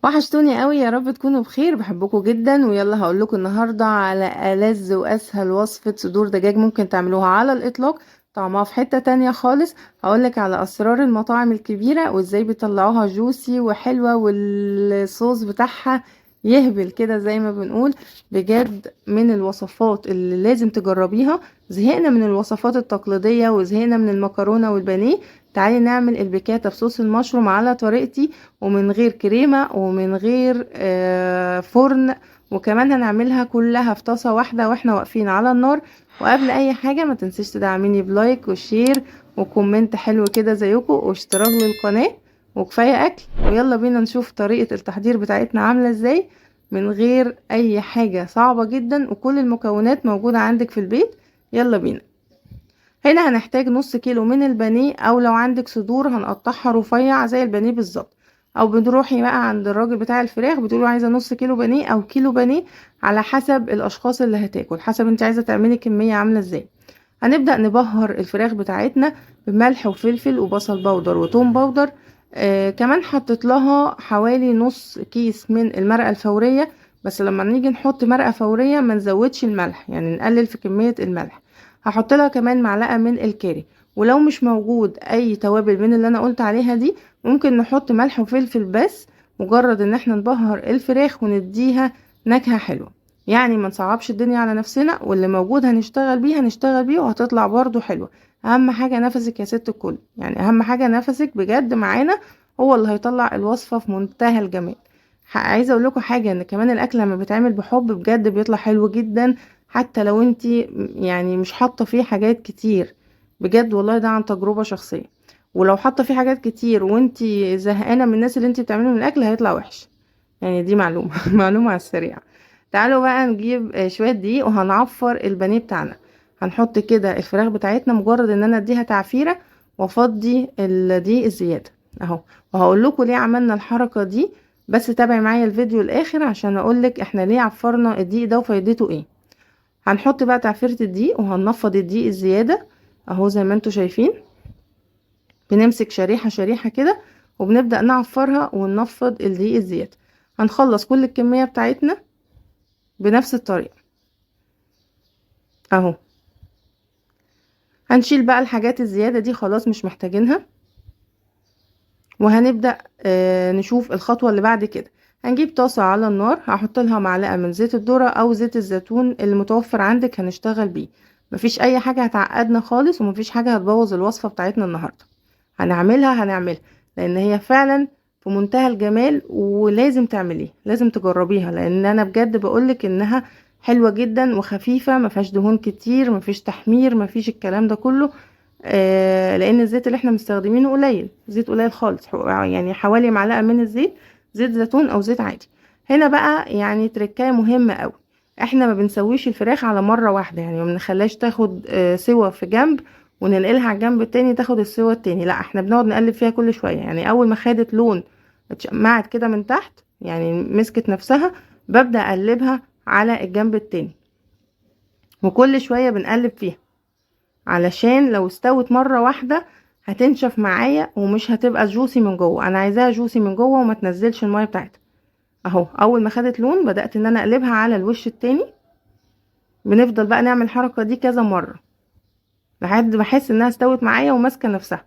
وحشتوني قوي، يا رب تكونوا بخير. بحبكم جدا. ويلا هقول لكم النهارده على ألذ واسهل وصفة صدور دجاج ممكن تعملوها على الاطلاق، طعمها في حتة تانية خالص. هقولك على اسرار المطاعم الكبيرة وازاي بيطلعوها juicy وحلوة والصوص بتاعها يهبل كده زي ما بنقول. بجد من الوصفات اللي لازم تجربيها. زهقنا من الوصفات التقليدية وزهقنا من المكرونة والبانيه، تعالي نعمل البيكاتا بصوص المشروم على طريقتي ومن غير كريمة ومن غير فرن، وكمان هنعملها كلها في طاسة واحدة واحنا واقفين على النار. وقبل اي حاجة ما تنسيش تدعميني ب like و share و comment حلو كده زيكم واشتراك للقناة، وكفاية اكل. ويلا بينا نشوف طريقة التحضير بتاعتنا عاملة ازاي من غير اي حاجة صعبة جدا، وكل المكونات موجودة عندك في البيت. يلا بينا. هنا هنحتاج نص كيلو من البانيه، او لو عندك صدور هنقطعها رفيع زي البانيه بالظبط، او بنروحي بقى عند الراجل بتاع الفراخ بتقولوا عايزه نص كيلو بانيه او كيلو بانيه على حسب الاشخاص اللي هتاكل، حسب انت عايزه تعملي كمية عامله ازاي. هنبدا نبهر الفراخ بتاعتنا بملح وفلفل وبصل powder وتوم powder. كمان حطيت لها حوالي نص كيس من المرقه الفورية، بس لما نيجي نحط مرقه فورية ما نزودش الملح، يعني نقلل في كمية الملح. هحط لها كمان معلقه من الكاري، ولو مش موجود اي توابل من اللي انا قلت عليها دي ممكن نحط ملح وفلفل بس، مجرد ان احنا نبهر الفراخ ونديها نكهة حلوة، يعني ما نصعبش الدنيا على نفسنا، واللي موجود هنشتغل بيه هنشتغل بيه وهتطلع برضو حلوة. اهم حاجة نفسك يا ست الكل، يعني اهم حاجة نفسك بجد معانا، هو اللي هيطلع الوصفة في منتهى الجمال. عايزه اقول لكم حاجة، ان كمان الاكل لما بيتعمل بحب بجد بيطلع حلو جدا، حتى لو انتي مش حاطه فيه حاجات كتير، بجد والله ده عن تجربه شخصية. ولو حاطه فيه حاجات كتير وانتي زهقانه من الناس اللي انتي بتعملهم الاكل هيطلع وحش، يعني دي معلومة معلومة على السريع. تعالوا بقى نجيب شوية دقيق وهنعفر البانيه بتاعنا. هنحط كده الفراخ بتاعتنا، مجرد ان انا اديها تعفيره وافضي الدقيق الزيادة اهو. وهقول لكم ليه عملنا الحركة دي، بس تابعي معايا الفيديو الاخر عشان اقولك احنا ليه عفرنا الدقيق ده وفايدته ايه. هنحط بقى تعفيره الدقيق وهننفض الدقيق الزيادة اهو زي ما انتوا شايفين. بنمسك شريحة شريحة كده وبنبدا نعفرها وننفض الدقيق الزيادة. هنخلص كل الكمية بتاعتنا بنفس الطريقة اهو. هنشيل بقى الحاجات الزيادة دي، خلاص مش محتاجينها. وهنبدا نشوف الخطوة اللي بعد كده. هنجيب طاسه على النار، هحط لها معلقه من زيت الذرة او زيت الزيتون اللي متوفر عندك هنشتغل بيه. مفيش اي حاجة هتعقدنا خالص، ومفيش حاجة هتبوظ الوصفة بتاعتنا النهارده. هنعملها لان هي فعلا في منتهى الجمال، ولازم تعمليها، لازم تجربيها، لان انا بجد بقولك انها حلوة جدا وخفيفة، مفيهاش دهون كتير، مفيش تحمير، مفيش الكلام ده كله. لان الزيت اللي احنا مستخدمينه قليل، زيت قليل خالص، يعني حوالي معلقه من الزيت، زيت زيتون او زيت عادي. هنا بقى تركايه مهمة قوي، احنا ما بنسويش الفراخ على مرة واحدة، يعني ما بنخليهاش تاخد سوا في جنب وننقلها على الجنب التاني تاخد السوا التاني، لا احنا بنقعد نقلب فيها كل شوية. يعني اول ما خدت لون اتشمعت كده من تحت، يعني مسكت نفسها، ببدا اقلبها على الجنب التاني، وكل شوية بنقلب فيها علشان لو استوت مرة واحدة هتنشف معايا ومش هتبقى جوسي من جوه. انا عايزاها جوسي من جوه وما تنزلش المية بتاعتها. اهو اول ما خدت لون بدات ان انا اقلبها على الوش التاني. بنفضل بقى نعمل الحركة دي كذا مرة لحد ما احس انها استوت معايا وماسكه نفسها،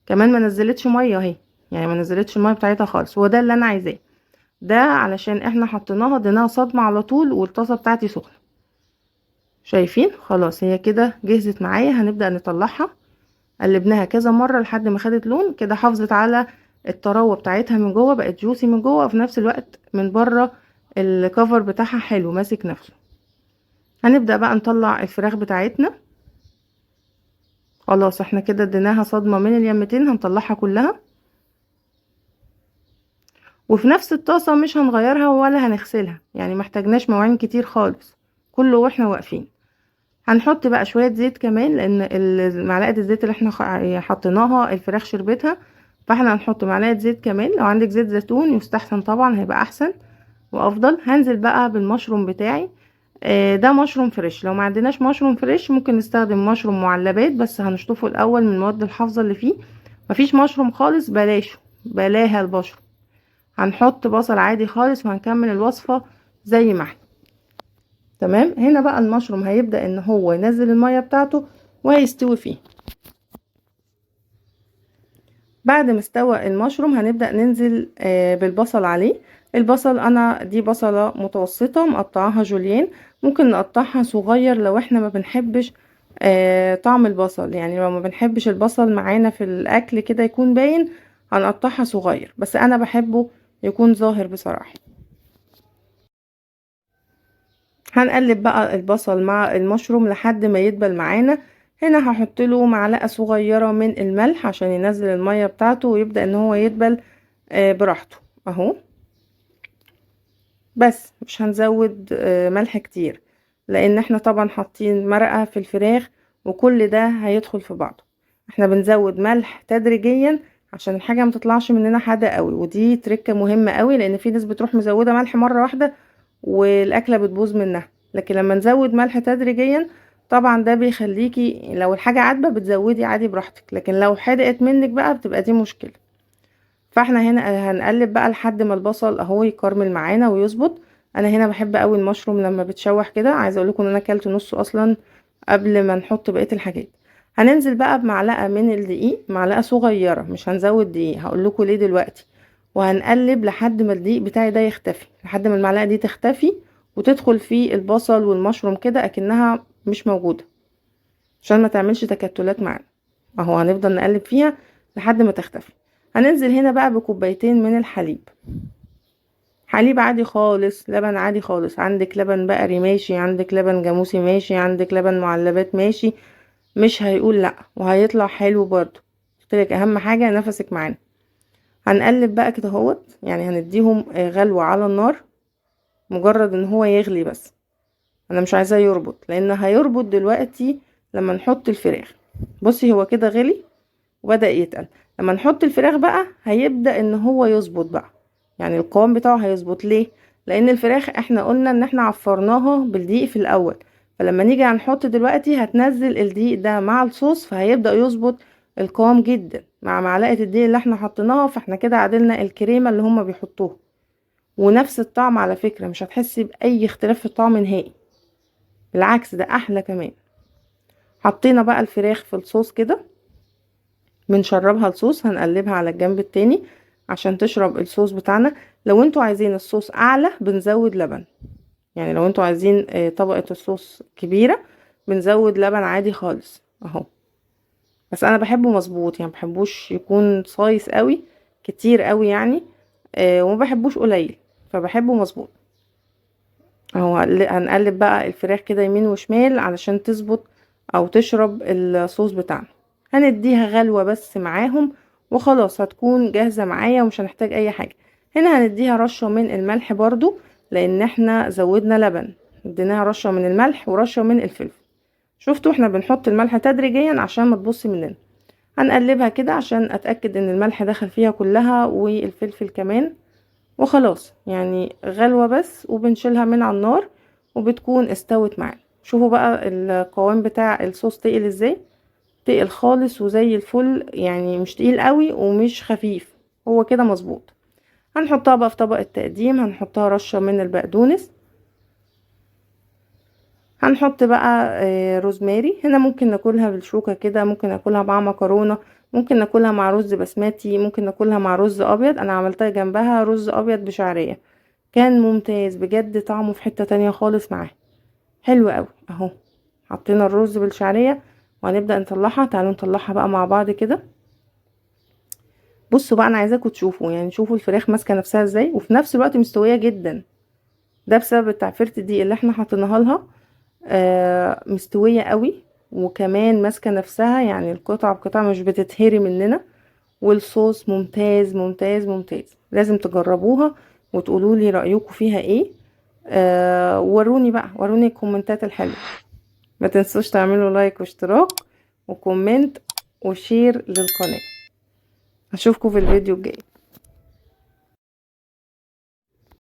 كمان ما نزلتش مية اهي، يعني ما نزلتش المية بتاعتها خالص، وده اللي انا عايزاه. ده علشان احنا حطيناها اديناها صدمة على طول والطاسه بتاعتي سخنة. شايفين؟ خلاص هي كده جهزت معايا. هنبدأ نطلعها. قلبناها كذا مرة لحد ما خدت لون كده، حافظت على الطراوة بتاعتها من جوه، بقت جوسي من جوه، وفي نفس الوقت من بره الكفر بتاعها حلو ماسك نفسه. هنبدأ بقى نطلع الفراخ بتاعتنا. خلاص احنا كده اديناها صدمة من اليمتين، هنطلعها كلها. وفي نفس الطاسة مش هنغيرها ولا هنغسلها، يعني ما احتاجناش مواعين كتير خالص، كله واحنا واقفين. هنحط بقى شوية زيت كمان، لان معلقة الزيت اللي احنا حطيناها الفراخ شربتها، فاحنا هنحط معلقة زيت كمان. لو عندك زيت زيتون يستحسن طبعا، هيبقى احسن وافضل. هنزل بقى بالمشروم بتاعي، ده مشروم fresh. لو ما عندناش مشروم fresh ممكن نستخدم مشروم معلبات، بس هنشطفه الاول من المواد الحافظة اللي فيه. مفيش مشروم خالص بلاشه، بلاها البشر. هنحط بصل عادي خالص وهنكمل الوصفة زي ما احنا. تمام. هنا بقى المشروم هيبدأ ان هو ينزل المية بتاعته وهيستوي فيه. بعد ما استوى المشروم هنبدأ ننزل بالبصل عليه. البصل انا دي بصلة متوسطة مقطعاها جوليان، ممكن نقطعها صغير لو احنا ما بنحبش طعم البصل، يعني لو ما بنحبش البصل معانا في الاكل كده يكون باين هنقطعها صغير، بس انا بحبه يكون ظاهر بصراحة. هنقلب بقى البصل مع المشروم لحد ما يدبل معانا. هنا هحط له معلقة صغيرة من الملح عشان ينزل المية بتاعته ويبدأ ان هو يدبل براحته اهو. بس مش هنزود ملح كتير، لان احنا طبعا حاطين مرقة في الفراخ وكل ده هيدخل في بعضه. احنا بنزود ملح تدريجيا عشان الحاجة ما تطلعش مننا حادقة قوي، ودي تركة مهمة قوي، لان في ناس بتروح مزودة ملح مرة واحدة والاكلة بتبوظ منها. لكن لما نزود ملح تدريجيا طبعا ده بيخليكي لو الحاجة عادبة بتزودي عادي براحتك، لكن لو حدقت منك بقى بتبقى دي مشكلة. فاحنا هنا هنقلب بقى لحد ما البصل اهو يكرمل معانا ويظبط. انا هنا بحب قوي المشروم لما بتشوح كده، عايزه اقول لكم ان انا اكلت نصه اصلا قبل ما نحط بقية الحاجات. هننزل بقى بمعلقه من الدقيق، معلقه صغيرة، مش هنزود دقيق، هقول لكم ليه دلوقتي. وهنقلب لحد ما الدقيق بتاعي ده يختفي، لحد ما المعلقة دي تختفي وتدخل في البصل والمشروم كده اكنها مش موجودة، عشان ما تعملش تكتلات معانا اهو. هنفضل نقلب فيها لحد ما تختفي. هننزل هنا بقى بكوبايتين من الحليب، حليب عادي خالص، لبن عادي خالص. عندك لبن بقري ماشي، عندك لبن جاموسي ماشي، عندك لبن معلبات ماشي، مش هيقول لا، وهيطلع حلو برضو. قلتلك اهم حاجة نفسك معانا. هنقلب بقى كده اهوت، يعني هنديهم غلوة على النار، مجرد ان هو يغلي بس، انا مش عايزاه يربط، لان هيربط دلوقتي لما نحط الفراخ. بصي هو كده غلي وبدأ يتقل، لما نحط الفراخ بقى هيبدأ ان هو يظبط بقى، يعني القوام بتاعه هيظبط. ليه؟ لان الفراخ احنا قلنا ان احنا عفرناها بالدقيق في الاول، فلما نيجي هنحط دلوقتي هتنزل الدقيق ده مع الصوص، فهيبدأ يظبط القوام جدا مع معلقة الدقيق اللي احنا حطيناها. فاحنا كده عدلنا الكريمة اللي هما بيحطوها، ونفس الطعم على فكرة، مش هتحسي بأي اختلاف في الطعم نهائي، بالعكس ده احلى كمان. حطينا بقى الفراخ في الصوص كده، بنشربها الصوص، هنقلبها على الجنب التاني عشان تشرب الصوص بتاعنا. لو انتوا عايزين الصوص اعلى بنزود لبن، يعني لو انتوا عايزين طبقة الصوص كبيرة بنزود لبن عادي خالص اهو. بس انا بحبه مظبوط، يعني مبحبوش يكون صايص قوي كتير قوي يعني، وما بحبوش قليل، فبحبه مظبوط اهو. هنقلب بقى الفراخ كده يمين وشمال علشان تظبط او تشرب الصوص بتاعنا. هنديها غلوة بس معاهم وخلاص، هتكون جاهزة معايا ومش هنحتاج اي حاجة. هنا هنديها رشة من الملح برضو، لان احنا زودنا لبن، اديناها رشة من الملح ورشة من الفلفل. شفتوا احنا بنحط الملح تدريجيا عشان ما تبص مننا. هنقلبها كده عشان اتأكد ان الملح دخل فيها كلها والفلفل كمان، وخلاص يعني غلوة بس وبنشيلها من على النار وبتكون استوت معانا. شوفوا بقى القوام بتاع الصوص تقل ازاي، تقل خالص وزي الفل، يعني مش تقيل قوي ومش خفيف، هو كده مظبوط. هنحطها بقى في طبق التقديم، هنحطها رشة من البقدونس، هنحط بقى روزماري. هنا ممكن ناكلها بالشوكة كده، ممكن ناكلها مع مكرونة، ممكن ناكلها مع رز بسمتي، ممكن ناكلها مع رز ابيض. انا عملتها جنبها رز ابيض بشعرية، كان ممتاز بجد، طعمه في حتة تانية خالص معاه، حلو قوي اهو. حطينا الرز بالشعرية وهنبدأ نطلعها. تعالوا نطلعها بقى مع بعض كده. بصوا بقى انا عايزاكم تشوفوا، يعني شوفوا الفراخ ماسكة نفسها ازاي، وفي نفس الوقت مستوية جدا. ده بسبب التعفيرة دي اللي احنا حاطينها لها، مستوية قوي، وكمان ماسكة نفسها، يعني القطعة بقطعة مش بتتهري مننا. والصوص ممتاز ممتاز ممتاز، لازم تجربوها وتقولوا لي رأيكم فيها ايه. وروني بقى، وروني الكومنتات الحلوة. ما تنسوش تعملوا like واشتراك و comment و share للقناة. اشوفكم في الفيديو الجاي.